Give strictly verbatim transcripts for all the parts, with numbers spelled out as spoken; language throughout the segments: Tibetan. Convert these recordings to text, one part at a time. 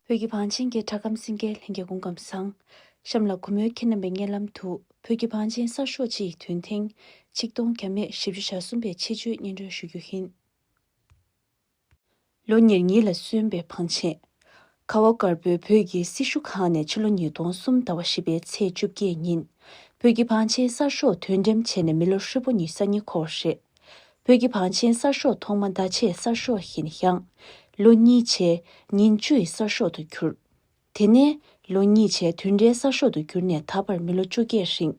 བོད་ཀྱི་བང་ཆེན་གྱི་སྒྲ་སྒམ་སེང་གེ་ལྷན་རྒྱས་སྐུ་ཁམས་བཟང་། གཤམ་ལ་གུས་མོས་ཁྱེད་རྣམ་པའི་སྙན་ལམ་དུ་བོད་ཀྱི་བང་ཆེན་གསར་ཤོག་སྤྱི་ཡི་དོན་ཐེངས་ཆིག་སྟོང་བརྒྱ་མེད་བཞི་བཅུ་ཞེ་གསུམ་པའི་ཆེད་བརྗོད་སྙན་སྒྲོན་ཞུ་རྒྱུ་ཡིན། ལོ་ཉེར་གཉིས་ལ་སོན་པའི་བང་ཆེན། ཁ་བ་དཀར་པོའི་བོད་ཀྱི་སྲི་ཞུ་ཁང་ནས་ཕྱི་ལོ་ཉིས་སྟོང་གསུམ་ཟླ་བ་བཞི་པའི་ཚེས་བཅོ་བརྒྱད་ཉིན། བོད་ཀྱི་བང་ཆེན་གསར་ཤོག་དོན་འགྲེམས་བྱས་ནས་མི་ལོ་ཧྲིལ་པོ་ཉི་ཤུ་རྩ་གཉིས་འཁོར་བ་རེད། བོད་ཀྱི་བང་ཆེན་གསར་ཤོག་ཐོག་མ་ཟླ་ཕྱེད་གསར་ཤོག་ཡིན་ཡང་། ལོ་གཉིས་བྱས་ཉིན་བཅུ་ཡི་གསར་ཤོག་ཏུ་གྱུར། དེ་ནས་ལོ་གཉིས་བྱས་དུས་འབྲེལ་གསར་ཤོག་ཏུ་གྱུར་ནས་ད་བར་མི་ལོ་བཅོ་བརྒྱད་རིང་།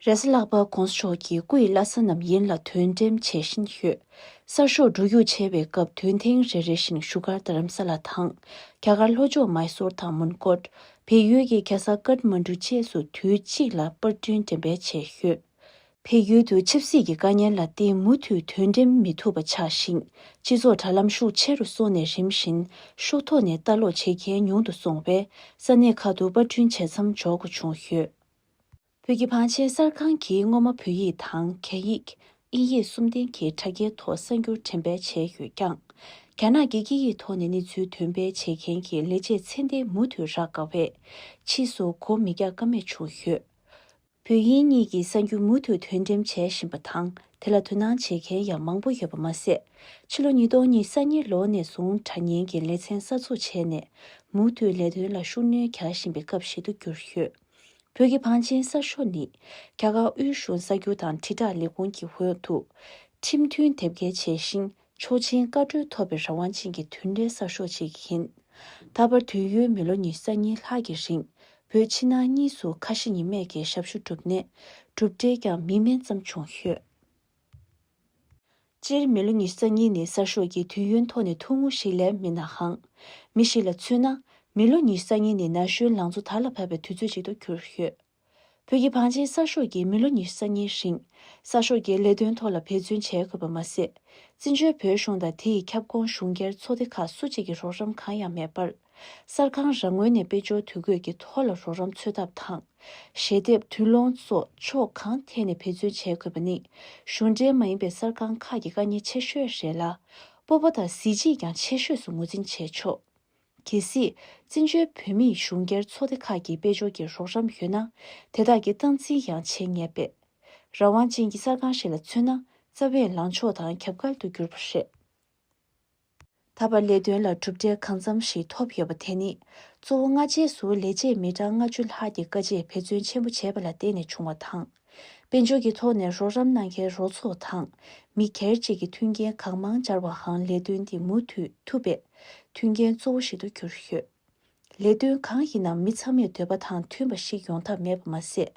རེས་གཟའ་ལྷག་པ་གོང་ས་མཆོག་གི་སྐུ་ཡི་བླ་གཟའ་རྣམས་ཡིན་ལ་དོན་འགྲེམས་བྱས་བཞིན་ཡོད། གསར་ཤོག་འགྲོ་རྒྱུག་བྱས་པའི་སྐབས་དོན་ཐེངས་རེ་རེ་བཞིན་བཞུགས་སྒར་རྡ་རམ་ས་ལ་དང་། རྒྱ་གར་ལྷོ་ཕྱོགས་མཱི་སོར་དང་མོན་གྷོ། བལ་ཡུལ་གྱི་རྒྱལ་ས་ཀཏ་མན་གྲུ་བཅས་སུ་དུས་གཅིག་ལ་པར་སྐྲུན་འགྲེམས་སྤེལ་བྱས་ཡོད། བལ་ཡུལ་དུ་ཆབ་སྲིད་ཀྱི་དཀའ་ངལ་ལ་བརྟེན་མུ་མཐུད་དོན་འགྲེམས་མི་ཐུབ་པ་ཆགས་ཤིང་། སྤྱི་ཚོགས་དྲ་ལམ་ཤུགས་ཆེ་རུ་སོང་ནས་རིམ་བཞིན་ཤོག་ཐོག་ནས་ལྟ་ཀློག་བྱེད་མཁན་ཉུང་དུ་སོང་བས། ས་གནས་ཁག་ཏུ་པར་སྐྲུན་བྱེད་མཚམས་འཇོག་དགོས་བྱུང་ཡོད། བོད་ཀྱི་བང་ཆེན་གསར་ཁང་གིས་སྔོན་མ་བོད་ཡིག་དང་། རྒྱ་ཡིག་དབྱིན་ཡིག་གསུམ་ལྡན་གྱི་དྲ་རྒྱའི་ཐོག་གསར་འགྱུར་འགྲེམས་སྤེལ་བྱས་ཡོད་ཀྱང་། རྒྱ་ནག་གི་སྐད་ཡིག་ཐོག་ནས་གནས་ཚུལ་འདོན་སྤེལ་བྱེད་མཁན་གྱི་ལས་བྱེད་ཚད་ལྡན་མུ་མཐུད་རག་དཀའ་བས། ཕྱིས་སུ་སྒོ་མི་རྒྱག་ཀ་མེད་བྱུང་ཡོད། བོད་དབྱིན་གཉིས་ཀྱི་གསར་འགྱུར་མུ་མཐུད་དོན་འགྲེམས་བྱས་བཞིན་པ་དང་། དེ་ལ་དོ་སྣང་བྱེད་མཁན་ཡང་མང་པོ་ཡོད་པ་མ་ཟད། ཕྱི་ལོ་ཉིས་སྟོང་ཉི་ཤུ་རྩ་གཉིས་ལོ་ནས་བཟུང་དྲ་བརྙན་གྱི་ལེ་ཚན་གསར་འཛུགས་བྱས་ནས། མུ་མཐུད་ལས་དོན་ལ་ཤུགས་སྣོན་རྒྱག་བཞིན་པའི་སྐབས་ཤིག་ཏུ་གྱུར་ཡོད། བོད་ཀྱི་བང་ཆེན་གསར་ཤོག་ནི། རྒྱ་གར་དབུས་གཞུང་གསར་འགྱུར་དང་དྲིལ་བསྒྲགས་ལས་ཁུངས་ཀྱི་འོག་ཏུ། ཁྲིམས་མཐུན་དེབ་སྐྱེལ་བྱས་ཤིང་། ཆོག་མཆན་བཀའ་འཁྲོལ་ཐོབ་པའི་རང་དབང་ཅན་གྱི་དུས་འབྲེལ་གསར་ཤོག་ཅིག་ཡིན། ད་བར་དུས་ཡུན་མི་ལོ་ཉི་ཤུ་རྩ་གཉིས་ལྷག་གི་རིང་། བོད་ཕྱི་ནང་གཉིས་སུ་ཁ་ཞེ་གཉིས་མེད་ཀྱི་ཞབས་ཞུ་བསྒྲུབས་ནས། གྲུབ་འབྲས་ཀྱང་མིག་སྨན་ཙམ་བྱུང་ཡོད། སྤྱིར་མི་ལོ་ཉི་ཤུ་རྩ་གཉིས་ནི་གསར་ཤོག་གི་དུས་ཡུན་ཐོག་ནས་ཐུང་ངུ་ཞིག་ལས་མིན་ནའང་། མི་ཞིག་ལ་མཚོན་ན། མི་ལོ་ཉི་ཤུ་རྩ་གཉིས་ནི་ན་གཞོན་ལང་ཚོ་དར་ལ་བབས་པའི་དུས་ཚོད་ཅིག་ཏུ་གྱུར་ཡོད། བོད་ཀྱི་བང་ཆེན་གསར་ཤོག་གིས་མི་ལོ་ཉི་ཤུ་རྩ་གཉིས་རིང་། གསར་ཤོག་གི་ལས་དོན་ཐོག་ལ་འབད་བརྩོན་བྱས་དགོས་པ་མ་ཟད། བཙན་བྱོལ་བོད་གཞུང་དང་དེ་ཡི་ཁྱབ་ཁོངས་གཞུང་སྒེར་ཚོགས་སྡེ་ཁག་སུ་གཅིག་གི་རོགས་རམ་གང་ཡང་མེད་པར། གསར་ཁང་རང་ངོས་ནས་དཔལ་འབྱོར་འདུ་འགོད་ཀྱི་ཐོག་ལ་རོགས་རམ་འཚོལ་ཐབས་དང་། ཞལ་འདེབས་དུས་ལོང་སོགས་ཕྱོགས་གང་ཐད་ནས་འབད་བརྩོན་བྱེད་དགོས་པ་ནི། གཞུང་འབྲེལ་མ་ཡིན་པའི་གསར་ཁང་ཁག་གི་དཀའ་ངལ་ཆེ་ཤོས་རེད་ལ། སྤོབས་པ་དང་གཟི་བརྗིད་ཀྱང་ཆེ་ཤོས་སུ་ངོས་འཛིན་བྱེད་ཆོག། གལ་སྲིད། བཙན་བྱོལ་བོད་མིའི་གཞུང་སྒེར་ཚོགས་སྡེ་ཁག་གི་དཔལ་འབྱོར་གྱི་རོགས་རམ་ཡོད་ན། དེ་དག་གི་སྟངས་འཛིན་ཡང་བྱེད་ངེས་པས། རང་དབང་ཅན་གྱི་གསར་ཁང་ཞིག་ལ་མཚོན་ན། རྩ་བའི་ལངས་ཕྱོགས་དང་རྒྱབ་འགལ་དུ་གྱུར་པ་རེད། ད་བར་ལས་དོན་ལ་གྲུབ་འབྲས་གང་འཚམ་ཞིག་ཐོབ་ཡོད་པ་དེ་ནི། གཙོ་བོ་སྔ་རྗེས་སུ་ལས་བྱེད་མི་གྲངས་ལྔ་བཅུ་ལྷག་གིས་དཀའ་སྤྱད་འབད་བརྩོན་ཆེན་པོ་བྱས་པ་ལ་བརྟེན་ནས་བྱུང་བ་དང་། དཔལ་འབྱོར་གྱི་ཐོག་ནས་རོགས་རམ་གནང་མཁན་རོགས་ཚོགས་དང་། མི་སྒེར་བཅས་ཀྱི་མཐུན་རྐྱེན་གང་མང་སྦྱར་བའང་ལས་དོན་འདི་མུ་མཐུད་ཐུབ་པའི་མཐུན་རྐྱེན་གཙོ་བོ་ཞིག་ཏུ་གྱུར་ཡོད། ལས་དོན་གང་ཡིན་ནའང་མི་ཚང་མའི་འདོད་པ་དང་མཐུན་པ་ཞིག་ཡོང་ཐབས་མེད་པ་མ་ཟད།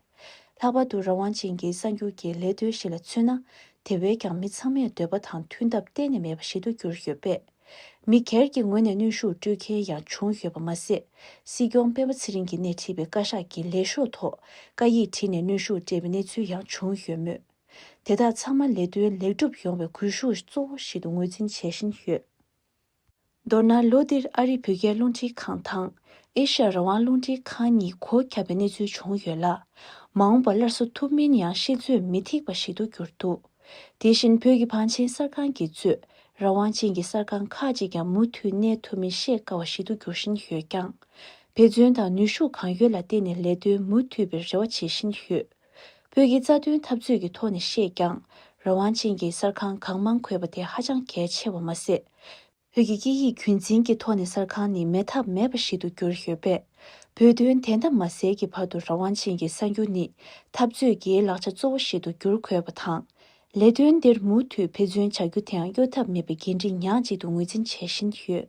ལྷག་པར་དུ་རང་དབང་ཅན་གྱི་གསར་འགྱུར་གྱི་ལས་དོན་ཞིག་ལ་མཚོན་ན། དེ་བས་ཀྱང་མི་ཚང་མའི་འདོད་པ་དང་མཐུན་ཐབས་གཏན་ནས་མེད་པ་ཞིག་ཏུ་གྱུར་ཡོད་པས། མི་སྒེར་གྱི་ངོས་ནས་གནོན་ཤུགས་སྤྲོད་མཁན་ཡང་བྱུང་ཡོད་པ་མ་ཟད། སྲིད་སྐྱོང་སྤེན་པ་ཚེ་རིང་གིས་སྣེ་ཁྲིད་པའི་བཀའ་ཤག་གི་ལས་ཤོག་ཐོག་བཀའ་ཡིག་བྲིས་ནས་གནོན་ཤུགས་སྤྲད་པའི་གནས་ཚུལ་ཡང་བྱུང་ཡོད་མོད། དེ་དག་ཚང་མ་ལས་དོན་ལེགས་གྲུབ་ཡོང་བའི་སྒུལ་ཤུགས་གཙོ་བོ་ཞིག་ཏུ་ངོས་འཛིན་བྱེད་བཞིན་ཡོད། མདོར་ན་ལོ་འདིར་ཨ་རིའི་བོད་རྒྱའི་རླུང་འཕྲིན་ཁང་དང་། ཨེ་ཤ་ཡ་རང་དབང་རླུང་འཕྲིན་ཁང་གཉིས་སྒོ་བརྒྱབ་པའི་གནས་ཚུལ་བྱུང་ཡོད་ལ། མ་འོངས་པར་སླར་གསོ་ཐུབ་མིན་ཡང་ཤེས་ཚོད་མི་ཐིག་པ་ཞིག་ཏུ་གྱུར་འདུག། དེ་བཞིན་བོད་ཀྱི་བང་ཆེན་གསར་ཁང་གིས་གཙོས་རང་དབང་ཅན་གྱི་གསར་ཁང་ཁག་ཅིག་ཀྱང་མུ་མཐུད་གནས་ཐུབ་མིན་བཤད་དཀའ་བ་ཞིག་ཏུ་འགྱུར་བཞིན་ཡོད་ཀྱང་། འབད་བརྩོན་དང་ནུས་ཤུགས་གང་ཡོད་ལ་བརྟེན་ནས་ལས་དོན་མུ་མཐུད་པའི་རེ་བ་བྱེད་བཞིན་ཡོད། བོད་ཀྱི་རྩ་དོན་འཐབ་རྩོད་ཀྱི་ཐོག་ནས་བཤད་ཀྱང་། རང་དབང་ཅན་གྱི་གསར་ཁང་གང་མང་དགོས་པ་དེ་ཧ་ཅང་གལ་ཆེ་བ་མ་ཟད། བོད་ཀྱི་སྐད་ཡིག་རྒྱུན་འཛིན་གྱི་ཐོག་ནས་གསར་ཁང་ནི་མེད་ཐབས་མེད་པ་ཞིག་ཏུ་གྱུར་ཡོད་པས། བོད་དོན་དོན་དམ་མ་སེལ་གྱི་བར་དུ་རང་དབང་ཅན་གྱི་གསར་འགྱུར་ནི་འཐབ་རྩོད་ཀྱི་ལག་ཆ་གཙོ་བོ་ཞིག་ཏུ་འགྱུར་དགོས་པ་དང་། ལས་དོན་འདིར་མུ་མཐུད་འབད་བརྩོན་བྱ་རྒྱུ་དེའང་གཡོལ་ཐབས་མེད་པའི་འགན་འཁྲི་ཉག་གཅིག་ཏུ་ངོས་འཛིན་བྱེད་བཞིན་ཡོད།